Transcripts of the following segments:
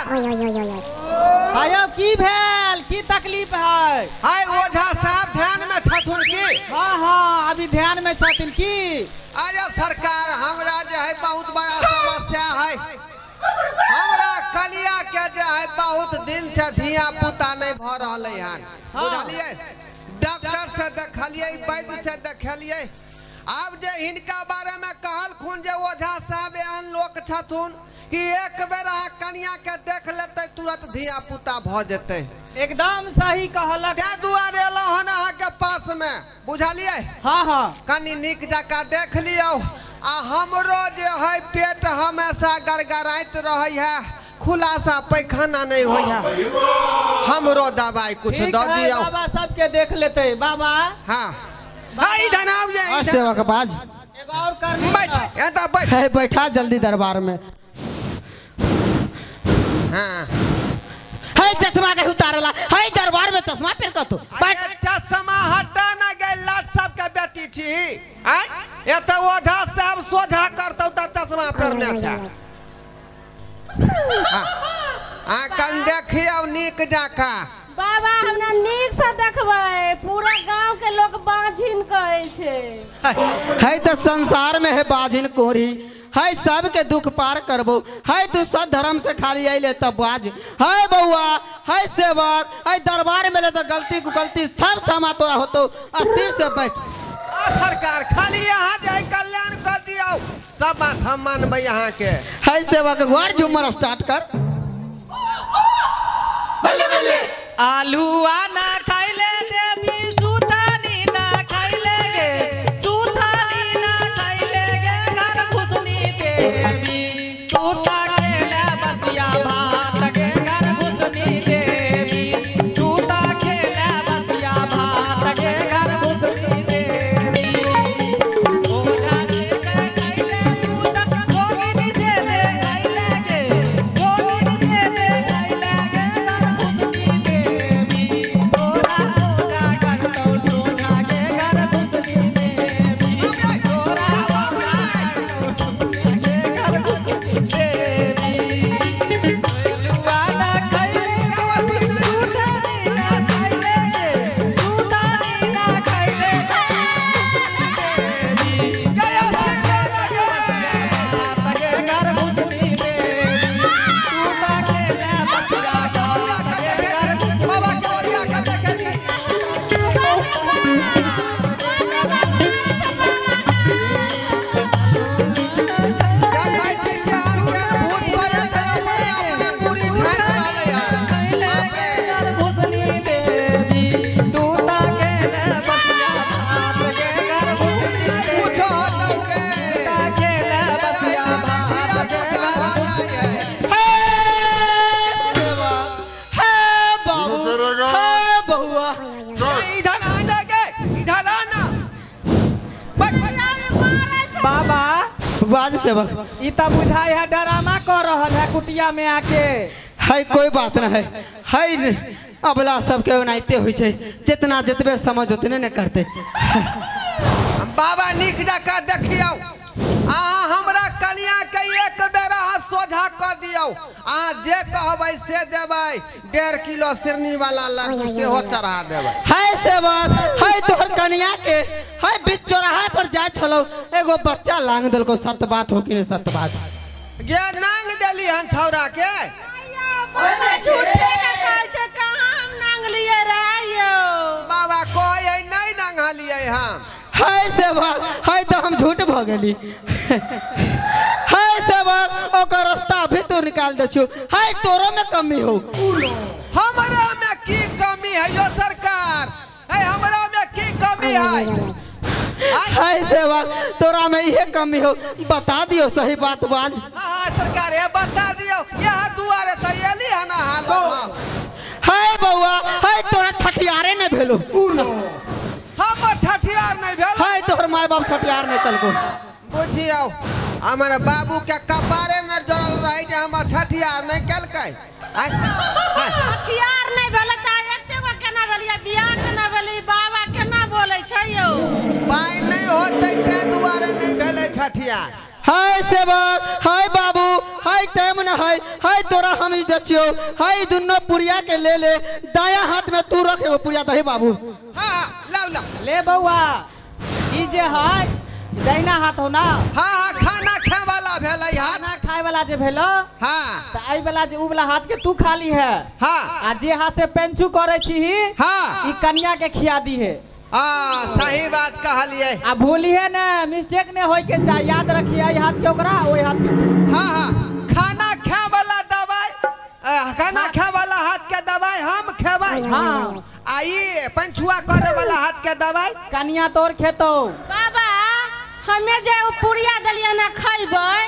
आयो की भेल, की तकलीफ है? हाय ओझा साहब ध्यान में छथुन की? हाँ हाँ अभी ध्यान में छथिन की। अरे सरकार हमरा जे है बहुत बड़ा समस्या है। हमरा कनिया के जे है बहुत दिन से धिया पुता नहीं भ रहल हन, बुझलिए? डॉक्टर से देखलिए, वैद्य से देखलिए। आब जे हिनका बारे में कहलखुन जे ओझा साहब एहन लोक छथुन कि एक बेर अहाँ कनिया के देख लेते तुरंत धिया पुता भ जेते। एकदम सही कहलक। तै दुआरे एलहुँ हन अहाँ के पास में, बुझलिए? हाँ हाँ कनी नीक जकाँ देख लियौ। आ हमरो जे है पेट हमेशा गड़गड़ाइत रहे है, खुलासा पैखाना नहीं हो है, हमरो दवाई कुछ दऽ दियौ। बाबा सबके देख लेते बाबा। हाँ इधर आओ जे सेवक बाज एगो और कर बैठ, एता बैठ है, बैठा जल्दी दरबार में। हाँ है चश्मा के उतारला है, दरबार में चश्मा पहन के तो बैठ। चश्मा हटा ना गए लाट साहब के बेटी छी। आय एता ओझा साहब सोझा करतौ त चश्मा पहनने छ। हां आ कन देखियौ नीक जकाँ। बाबा हमरा नीक से देखबै, पूरा गांव के लोग बाझिन कहै छै। है त संसार में है बाझिन कोरी है, सबके दुख पार करबो है। तू सद धर्म से खाली अइले तब बाज है बउआ है सेवक है। दरबार में ले तो गलती कुगलती सब क्षमा तोरा होतो, अस्थिर से बैठ। सरकार खाली यहाँ जाय कल्याण कर दियौ, सब बात हम मानबै यहाँ के। है सेवक घर झूमर स्टार्ट कर। आलूआ ना खाइले देवी सुथानी ना खाइले गे, सुथानी ना खाइले गे घर घुसनी देवी, तूता खेले बसिया भात गे घर घुसनी देवी, तूता खेले बसिया भात गे घर घुसनी देवी। ओझा से खाइले तूता जोगिनी से दे खाइले गे, जोगिनी से दे खाइले गे घर घुसनी देवी, तोरा ओझा करतौ सोझा गे घर घुसनी देवी, तोरा ओझा करतौ सोझा गे घर घुसनी देवी। आलुआ ना खाइले सुथानी ना खाइले गे, सुथानी ना खाइले देवी, गे घर घुसनी देवी, तूता खेले बसिया भात गे घर बाबा के ओरिया के देखली। देखै छी केहन केहन भूत प्रेत अपने अपने पूरी ठानि रहलै हन। बाप रे। घर घुसनी देवी, तूता खेले बसिया भात गे घर घुसनी नहि देवी, कुछो होतौ गे। तूता खेले बसिया भात गे घर घुसनी है। है सेवक है बाबू है बउआ। इधर आ जा गे, इधर आ ना। बैठ बैठ। बाबा बाज सेवक ई त बुझाई है डरामा कर रहल है कुटिया में आके। है कोई बात न है, है अबला सबके ओनाहिते होइ छै, जितना जतबे समझ उतने ने करते। बाबा नीक जकाँ देखियौ, अहाँ हमरा कनिया के एक बेर अहाँ सोझा कऽ दियौ। अहाँ जे कहबै से देबै, 1.5 किलो सिरनी वाला लड्डू सेहो चढ़ा देबै। है सेवक है तोहर कनिया के है बीच चौराहा पर जाय छलौ, एगो बच्चा लांग देलको। सत बात हो कि नहीं सत बात? गे नांग देली हन छौड़ा के। बाबा झूठे के कहै छै, कहाँ हम नांगलियै रहे यौ। बाबा कहै है नहीं नांगलियै हम। है सेवक है तो हम झूठ भ गेली। है सेवक ओकर रास्ता भी तू निकाल दे छु, है तोरो में कमी हो। हमरा में की कमी है यो सरकार? है हमरा में की कमी है? है सेवक तोरा में इहे कमी हो, बता दियो सही बात बाज। हाँ सरकार ये बता दियो, यहाँ दुआरे तो एली हन अहाँ लोग। है बउआ है तोरा छठियारे नहीं भेलो। हमर छठियार नहीं भेल। है तोहर माय बाप छठियार नहीं कलको। बुझियौ हमर बाबू के कपारे न जरल रहे जे हमर छठियार नहीं केलकै। छठियार नहीं भेल त एते गो केना भेलियै, बियाह केना भेलै? बाबा केना बोलै छै यौ? पाइ नहीं होतै तै दुआरे नहीं भेलै छठियार। हाय सेवक हाय बाबू हाय टाइम न हाय हाय तोरा हम ई दछियो हाय दुनो पुरिया के ले ले दाया हाथ में तू रख एगो पुरिया दही बाबू। हां लाओ लाओ ले बउआ ई जे है दाहिना हाथ हो ना। हां हां खाना खाए वाला भेलै हाथ खाना खाए वाला जे भेलो। हां त एई वाला जे उ वाला हाथ के तू खाली है। हां आ जे हाथ से पेंचू करै छी हां ई कन्या के खिया दी है। आ सही बात कहलिए आ भूली है ना मिस्टेक ने होय के चाही याद रखिए एई हाथ के ओकरा ओई हाथ के तू। हां हां खाना खाए वाला दवाई खाना खाए वाला हाथ के दवाई हम खेबै। हां आ ई पंचुआ करे वाला हाथ के दवाई कन्या तोर खेतो। बाबा हमें जे उ पुरिया दलिया ना खइबै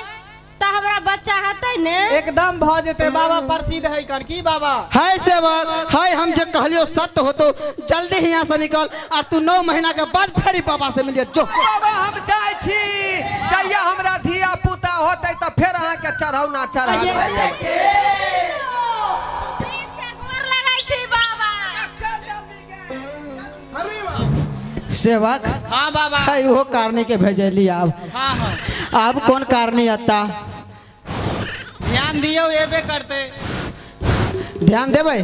त हमरा बच्चा हेतै ने एकदम भ जेतै बाबा प्रसिद्ध है कर की बाबा। हाय सेवक हाय हम जे कहलियो सत्य होतो जल्दी ही यहाँ से निकल और तू 9 महीना के बाद फेरी बाबा से मिलिए जो। बाबा हम जाइ छी जहिया हमरा धिया पुता होतै त फेर अहाँ के चढ़ौना चढ़ाबै। ठीक छै गोर लगै छी बाबा। सेवक हाँ बाबा हाय वो कारणी के भेजली आब। हाँ हाँ अब कौन कारणी आता ध्यान दियो एबे करते ध्यान देबै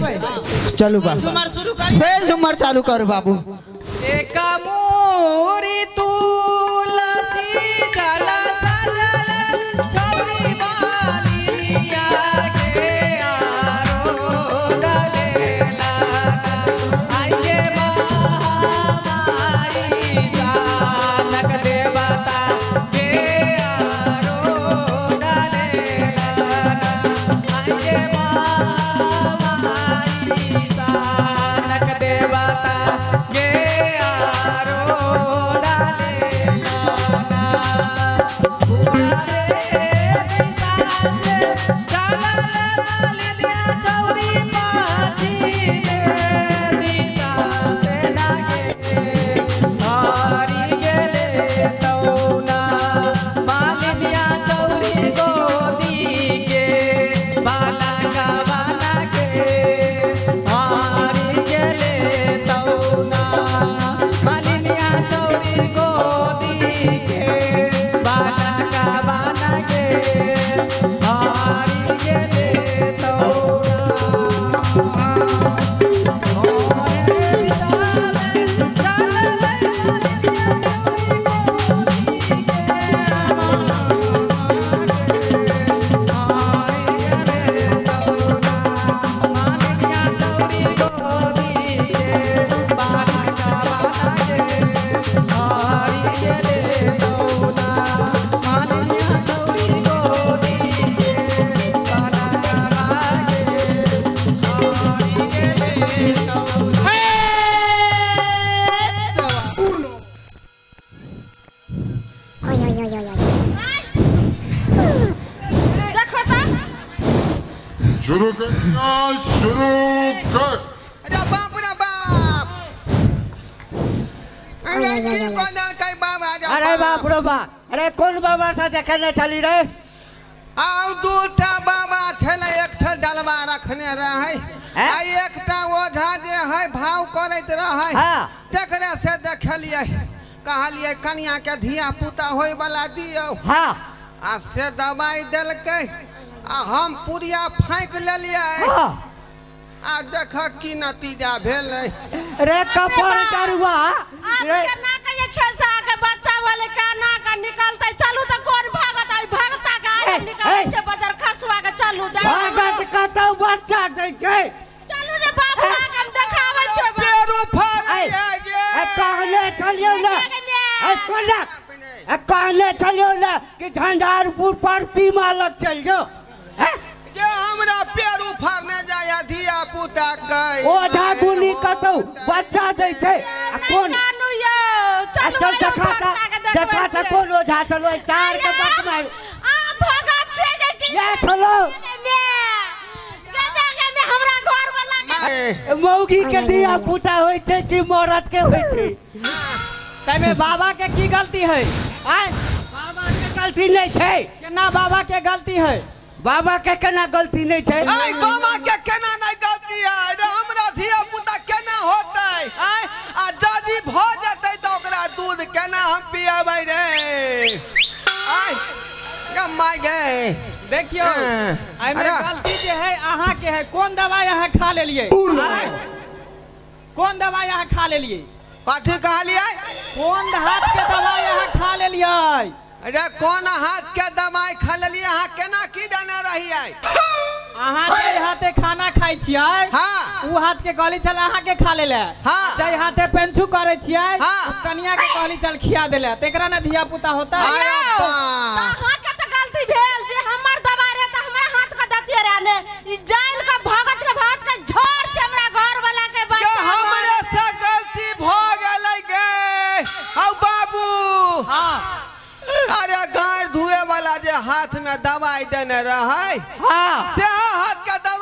चलू बाबू झूमर शुरू कर फिर झूमर चालू करू बाबू। एक मोरी तुलसी जल सजल छौरी बालिया के आरो डलेला आई के महामारी सानक देवता के आरो डलेला आई के महामारी सानक देवता के आरो डलेला पूरा रे दिशा चलल मालिनिया चौरी पाछी में दिशा से नागे हारी गेले तौना मालिनिया चौरी गोदी के बालका बाना के हारी गेले तौना मालिनिया चौरी गोदी के बालका बाना के हारी गेले तौना। देखो त शुरू कर शुरू कर। अरे बाप रे बाप अरे की कोना कई बाबा अरे बाप रे बाप अरे कौन बाबा से देखने चली रे आउ दूटा बाबा छलै एकटा डलवा रखने रहै आ एकटा ओझा जे है भाव करैत रहै तकरे से देखलियै कहलियै कनिया के धिया पुता होय वाला दियौ। हाँ आ से दवाई देलकै आ हम पुरिया फाँकि लेलियै आ देख की नतीजा भेलै। रे कपाल चरुआ रे केना के जे छै से आके बच्चा वाले केना के निकलतै चलू त कोन भागत आई भगता के आइ निकलै छै बजर खसुआ के चलू भागत कतौ बच्चा दै छै चलू रे बाबू आके हम देखाबै छै पेरू फाड़ै गे। ए कहले चलियौ ना ए सुन ना ए कहले चलियौ ना कि झंझारपुर प्रतिमा लग चलियौ जे हमरा पेरू फाड़ने जाय धिया पुता के ओझा गुनी कतौ बच्चा दै छै आ कोन कानू यौ चलू चल देखा देखा त कोन ओझा चलो चार के बट मार आ भगत छै गे की या चलो हमरा घर वाला के मौगी के धिया पुता होय छै कि मरद के होय छै तैमे बाबा के की गलती है आय बाबा के गलती नहीं छै। केना बाबा के गलती है बाबा के केना गलती नहीं छै आय बाबा के केना नहीं गलती है रे हमरा धिया पुता केना होतै आय आ जदी भ जेतै त ओकरा दूध केना हम पियाबै रे आय। My गे। देखियो एहिमे गलती जे है अहाँ के है। कोन दवाई अहाँ खा लेलिए? कोन दवाई अहाँ खा लेलिए? कथी कहलिए? कोन हाथ के दवाई अहाँ खा लेलिए? अरे कोन हाथ के दवाई खा लेलिए? अहाँ केना की देने रहिए? अहाँ जे हाथे खाना खाइ छियै, हाँ, उ हाथ के कहली चल अहाँ के खा लेले। हाँ। जे हाथे पेंचू करे छियै, हाँ, कनिया के कहली चल खिया देले, तेकरा ना धिया पुता होता। अरे अहाँ के त गलती भेल जे हमर दवाई रहे त हमरा हाथ के दतिये रहे ने। ई जान के भगज के भात के झोर छै हमरा घर वाला के बच्चा। हमरे से गलती भ गेलै गे। हौ बाबू। हां, अरे गाय धुए वाला जे हाथ में दवाई देने रहे, हाँ, से हाथ का दवाई